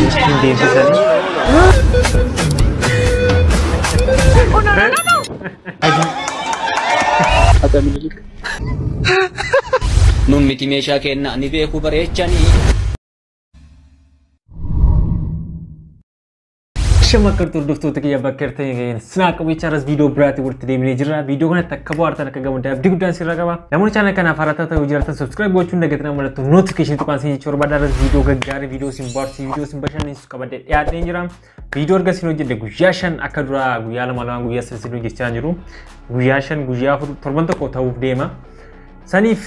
Ittiin deemsisanii. Adii. Haadha Minilik. Nun miti meeshaa kennaa ni beeku bareechanii. Shama akka hordoftoota kiyya bakka jirtan sinaa qabicha irras viidiyoo biraatti walitti deemnee jirra. Viidiyoo kanatti akka bohaartan akka gammaddan abdii guddaan sirra qaba. Namoonni channel kanaaf haaraa ta'uu jiraatan subscribe gochuun dagatinaa mallattoo notification tuqaan isin jechuu barbaada. Irras viidiyoo gaggaarii, viidiyoo isin bohaarsu, viidiyoo isin bashannansiisu qabadhee dhiyaadheen jira. Viidiyoo erga isin hojjedhe guyyaa 5 akka duraa guyyaa 2 2 guyyaa 3 isin hojjechaa jiru. Guyyaa 5 guyyaa 4 torban tokko ta'uuf deema. Saniif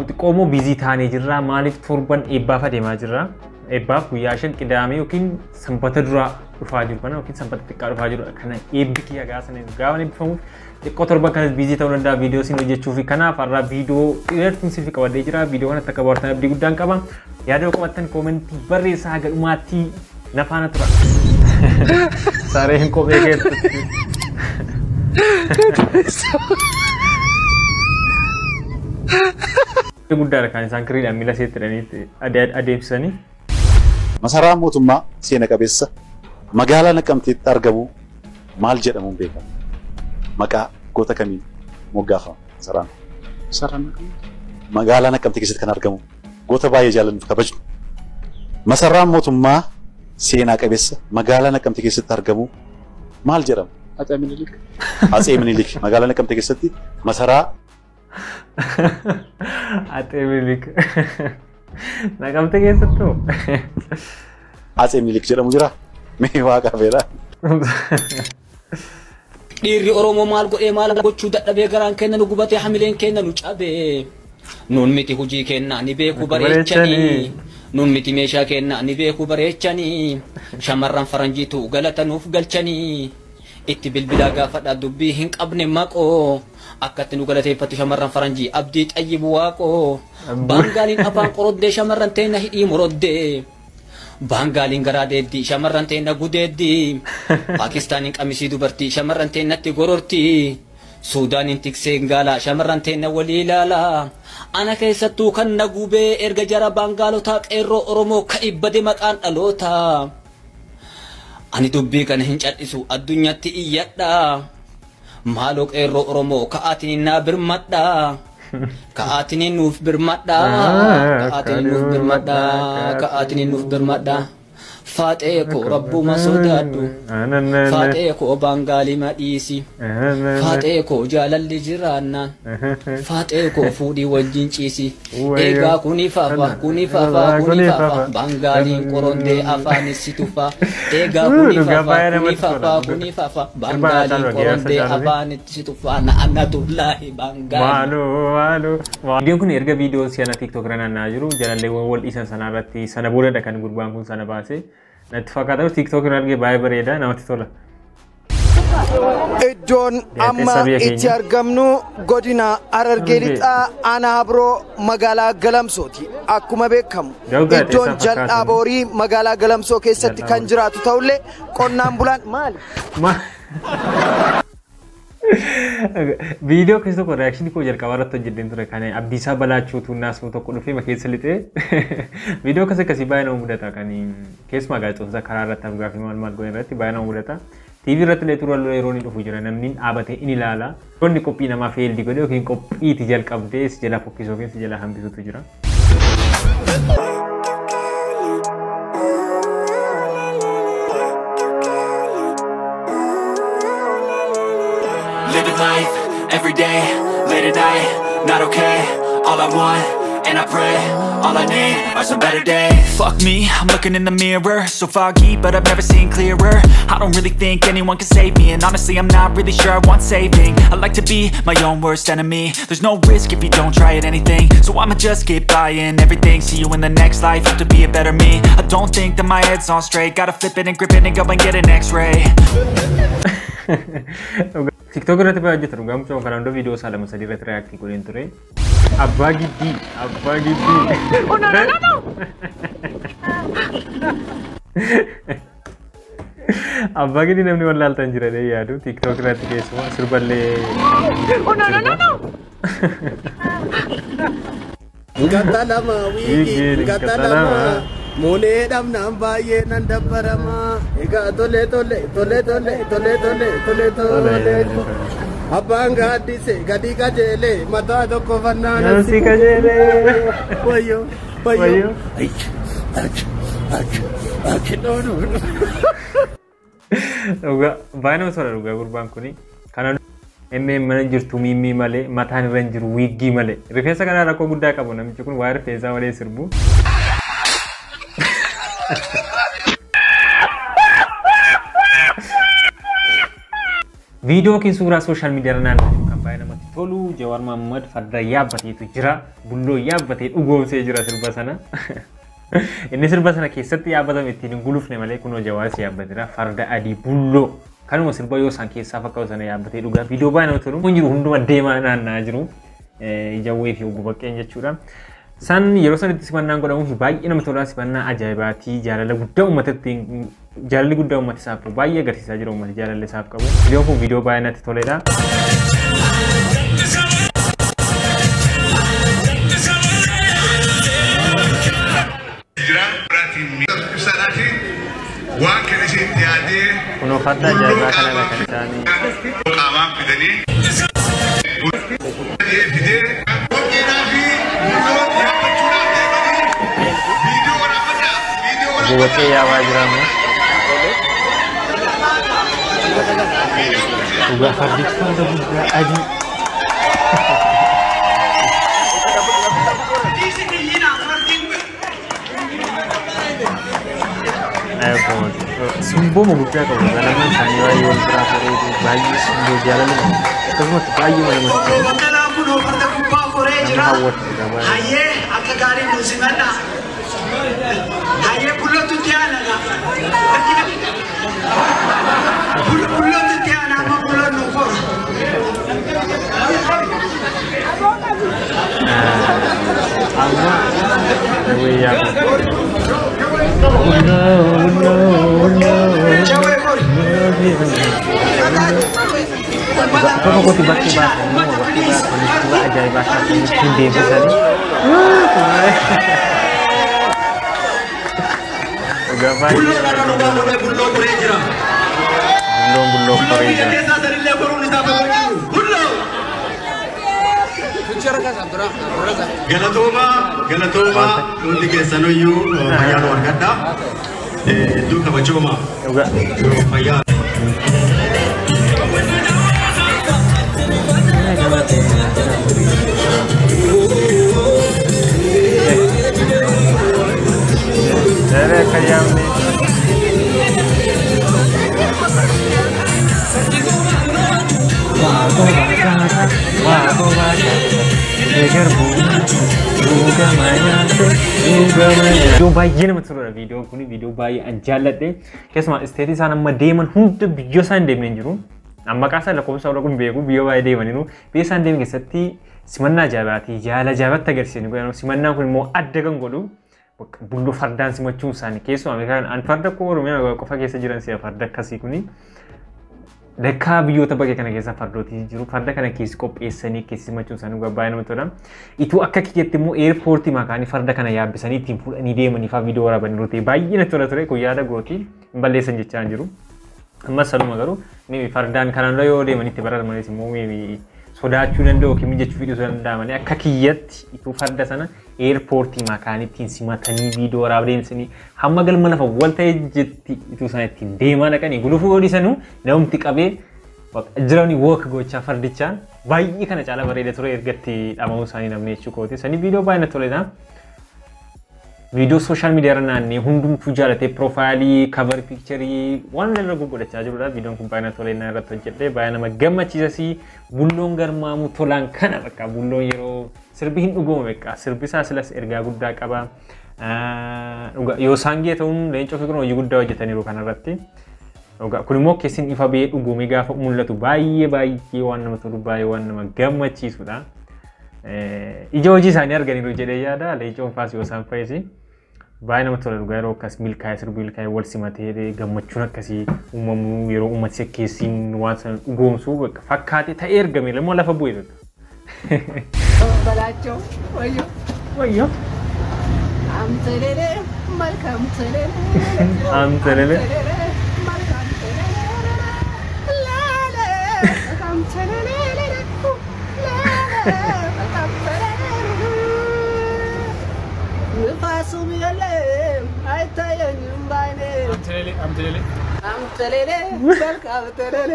xiqqoo immoo busy taanee jirra. Maaliif torban eebbaaf adeemaa jirra. Eebbaaf guyyaa 5 qidaamee yookiin sanbata duraa dhufaa jiru kana yookiin sanbata xiqqaa dhufaa jiru kana eebbi kiyya gaafa sana gaafa eebbifamuuf xiqqoo torban kanas busy ta'uu danda'a viidiyoo isin hojjechuu fi kanaaf har'a viidiyoo dheertuun siif qabadhee jira. Viidiyoo kanatti akka bohaartan abdii guddaan qaba. Yaada yoo qabaattan koomentii barreessaa haga dhumaatti na faana tura. Sareen kophee keessatti. Guddaadha kan isaan kiriidhaan miila seetti hidhanii adeemsisanii. Masaraa mootummaa seena qabeessa magaalaa Naqamteetti argamu maal jedhamuun beekama? Maqaa goota kamiin moggaafama masaraan? Masaraan Naqamtee. Magaalaa Naqamtee keessatti kan argamu goota baay'ee jaallannuuf kabajnu. Masaraan mootummaa seenaa qabeessa magaalaa Naqamtee keessatti argamu maal jedhama? Hatsee Minilik. Hatsee Minilik magaalaa Naqamtee keessatti masaraa Hatsee Minilik. Naqamtee keessattuu? Hatsee Minilik jedhamu jira? Mee waaqa feera. Dhiirri Oromoo maal godhee maal gochuu dadhabee garaan keenya nu gubatee hamileen keenya nu cabee. Nun miti hojii kennaa ni beeku bareechanii. Nun miti meeshaa kennaa ni beeku bareechanii. Shamarran faranjiitu galata nuuf galchanii. Itti bilbilaa gaafadhaa dubbii hin qabne maqoo. Akkatti nu galateeffattu shamarran faranjii abdii xayyibu waaqoo. Baangaaliin afaan qoroddee shamarran teenya hidhii moroddee. Baangaaliin garaa deeddii shamarran teenya gudeeddii. Paakistaaniin qamisii dubartii shamarran teenyatti gorortii. Suudaaniin tiksee gaalaa shamarran teenya walii ilaalaa. Ana keessattuu kan na gubee erga jara baangaalotaa qeerroo Oromoo ka'ibbade maqaan dhalootaa. Ani dubbii kana hin cal'isu addunyaatti iyyadha. Maaloo qeerroo Oromoo ka'aatiin naa birmadha. Ka'aatiin nuuf birmadha. Ka'aatiin nuuf birmadha. Ka'aatiin nuuf birmadha. Faaxee koo rabbuma sodaadhu. Faaxee koo baangaalii madhiisi. Faaxee koo jaalalli jiraannaan. Faaxee koo fuudhii wajjin ciisi. Egaa kuni fafa kuni fafa kuni fafa baangaaliin qorondee afaanis si tufa. Egaa kuni fafa kuni fafa kuni fafa baangaaliin qorondee afaanis si tufa. Na'annatullaahi baangaaliin. Maaloo maaloo. Viidiyoon kun erga viidiyoo si'ana TikTok irra naanna'aa jiru jalalleewwan wal dhiisan sanaa irratti sana boodadha kan gurbaan kun sana baase. Natti fakkaata TikTok irra argee baay'ee bareeda namatti tola. Iddoon amma itti argamnu godina Harargee Lixaa aanaa Habroo magaalaa Galamsooti. Akkuma beekamu iddoon jal'aa boorii magaalaa Galamsoo keessatti kan jiraatu ta'ullee qonnaan bulaan maali? Viidiyoo keessa tokko reakshinii koo jalqabaa irratti hojjedheen ture kan Abdiisaa Balaachuutu naasuu tokko dhufee keessa lixee viidiyoo akkas akkasii baay'ee nama mudata kan keessumaa gaazexoota karaa irratti afgaaffii maal maal godhan irratti baay'ee nama mudata. TV irratti illee turuu yeroo inni dhufu jira namni dhaabatee in ilaala. Inni qophii namaa feeldi godhe yookiin qophiitti jalqabdee si jalaa fokkisu yookiin si jalaa hambisutu jira. Living life every day, late at night, not okay. All I want, and I pray, all I need are some better days. Fuck me, I'm looking in the mirror, so foggy, but I've never seen clearer. I don't really think anyone can save me, and honestly, I'm not really sure I want saving. I like to be my own worst enemy. There's no risk if you don't try at anything, so I'ma just keep buying everything. See you in the next life, have to be a better me. I don't think that my head's on straight, gotta flip it and grip it and go and get an x-ray. TikTok irratti baay'ee hojjetan dhugaa mucaan kana hunda viidiyoo isaa 2 3 irratti reaaktii godheen ture. Abbaa giddii abbaa giddii. Oh no no no no. Abbaa giddii namni wallaaltan jira jedhee yaadu TikTok irratti keessumaa sirballee. Oh no no no no. Ngatalama wiki ngatalama. Muulee dhabnaan baay'ee nan dabbarama. Egaa tole tole tole tole tole tole tole tole. Abbaan gaaddise gadi qajeelee mataa tokko fannaan Nansi qajeelee. Wayyoo wayyoo. Dhugaa baay'ee nama tola dhugaa gurbaan kuni. Kana MM mana jirtu miimmii malee mataan irra hin jiru wiiggii malee. Rifeensa kana rakkoo guddaa qabu namichi kun waa'ee rifeensaa malee sirbu. Viidiyoo yookiin suuraa sooshaal miidiyaa irra naanna'u kan baay'ee namatti tolu Jawaar Mohaammed farda yaabbateetu jira. Bulloo yaabbatee dhugoomsee jira sirba sana. Inni sirba sana keessatti yaabbatame ittiin hin gulufne malee kunoo Jawaaris yaabbateera. Farda adii bulloo kanuma sirba yoo isaan keessaa fakkaatu sana yaabbatee dhugaa. Viidiyoo baay'ee namatti tolu. Kun jiru hunduma deemaa naanna'aa jiru. Jawwee fi obbo Baqqeen jechuudha. San yeroo sanatti simannaan godhamuuf baay'ee namatti tola. Simannaa ajaa'ibaatii jaalala guddaa uummatatti jaalalli guddaa uummata isaaf qabu baay'ee agarsiisaa jira uummati jaalala isaaf qabu. Viidiyoon kun viidiyoo baay'ee natti toledha. Kunoo farda ajaa'ibaa kanadha kan isaanii. Qaamaan fidanii fidee qopheedhaa fi yaabbachuudhaaf deemanii viidiyoo waraabadhaa viidiyoo Obbo Baqqee yaabaa jira amma. Dhugaa fardichi farda guddaa adii. Simboo guddaa qabu lama isaanii baay'ee wal biraa bareedu baay'ee simboo jaalala akkasumas baay'ee namatti tolu. Nama hawwatu dhugaa baay'ee. Hayyee akka gaarii nu simadha. Hayyee bullootu itti aanana. Bullootu itti aana amma bulloon nu kora. Amma jawwee yaabu. Bulloo bulloo bulloo. Jawwee kori. Tokko kooti bakkee baasanii bakkee baasanii suuraa ajaa'ibaa kaasanii ittiin deebisanii. Dhugaa baay'ee Bulloon irra nu baafamee bulloo koree jira. Bulloon bulloo Bulloo koree biyya jira. keessaa sanillee koruun isaa fagoo jiru. Bulloo. Galatooma galatooma hundi keessanuyyuu fayyaa nu argadha. Hedduu kabajooma. Dhugaa. Fayyaa. Daree akka yaamne. Viidiyoo baay'ee namatti toludha viidiyoon kun viidiyoo baay'ee an jaalladhe keessumaa isteetii isaan amma deeman hunda biyya isaan hin deemne hin jiru. Amma maqaa isaan lakkoofsa warra kun beeku biyya baay'ee deemaniiru biyya isaan deeman keessatti simannaa ajaa'ibaatii jaala ajaa'ibatti agarsiisanii godhan simannaan kun immoo adda kan godhu bulloo fardaan simachuun isaanii keessumaa Ameerikaan an farda koo Oromiyaa qofa keessa jiran si'a farda akkasii kuni Dakkaa biyyoota bakkee kana keessa fardootii jiru. Farda kana keessi qopheessanii keessi simachuun isaanii dhugaa baay'ee namatti tola. Ituu akka kiyyatti immoo eerpoortii makaanii farda kana yaabbisanii ittiin fuudhanii deemanii fa'aa viidiyoo waraabanii rutee baay'ee natti tola ture. Kun yaada gootii hin balleessan jechaa hin jiru. Ammas sanuma garuu maybe fardaan kanaan dura yoo deeman itti baratan malees immoo maybe sodaachuu danda'u yookiin mijachuu fiduu danda'a malee akka kiyyatti ituu farda sana eerpoortii makaanii ittiin simatanii viidiyoo waraabaa deemsanii hamma galma lafa wal ta'e jetti ituu isaan ittiin deemaa dhaqanii gulufuu hodhisanuu namumti qabee jiranii wook gochaa fardichaan baay'ee kana caala bareeda ture ergatti dhama'uu isaanii namni jechuu kooti. Sanii viidiyoo baay'ee natti toledha. Viidiyoo sooshaal miidiyaa irra naannee hundumtuu jaalatee piroofaayilii, kavar piikcharii waan irra godhachaa jirudha. Viidiyoon kun baay'ee natti tolee irratti hojjedhe baay'ee nama gammachiisas. Bulloon garmaamuu tolaan kana bakka bulloon yeroo sirbi hin dhugoome bakka sirbi isaa silas ergaa guddaa qaba. Yoo isaan gee ta'uun leencoo fi kun hojii guddaa hojjetaniiru kanarratti. Kun immoo keessin ifa ba'ee dhugoomee gaafa mul'atu baay'ee baay'ee waan nama tolu baay'ee waan nama gammachiisudha. Ija hojii isaanii arganiiru jedhee yaada leencoon faas yoo isaan fayyisi. Baay'ee namatti tola dhugaa yeroo akkas milkaa'ee sirbi milkaa'ee wal simatee gammachuun akkasii uumamuu yeroo uummati keessin waan sana dhugoomsuu fakkaatee ta'ee ergame immoo lafa bu'e bakka. በላቸው ወዮ ወዮ አምተሌሌ መልካም ተለለ አንተለለ መልካም ተለለ ላለ መልካም ተለለ ላለ መልካም ተለለ ንፋሱም የለም አይታየኝም ባይኔ አምተለለ መልካም ተለለ።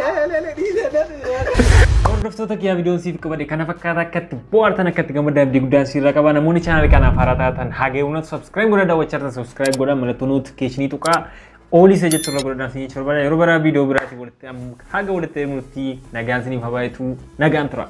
Hordoftoota kiyyaa, viidiyoon siif qabadhe kana fakkaata. Akkatti bohaartan, akkatti gammaddan abdii guddaan sirra qaba. Namoonni chaanal kanaaf haaraa taatan haga yoomnatu subscribe godhaa, daawwachaa jirtan subscribe godhaa, mallattoo notification tuqaa, all isa jettu irra godhadhaan isin jechuu barbaada. Yeroo biraa viidiyoo biraatiin walitti haga walitti deemnutti nagaan isiniif haa baay'atu, nagaan tura.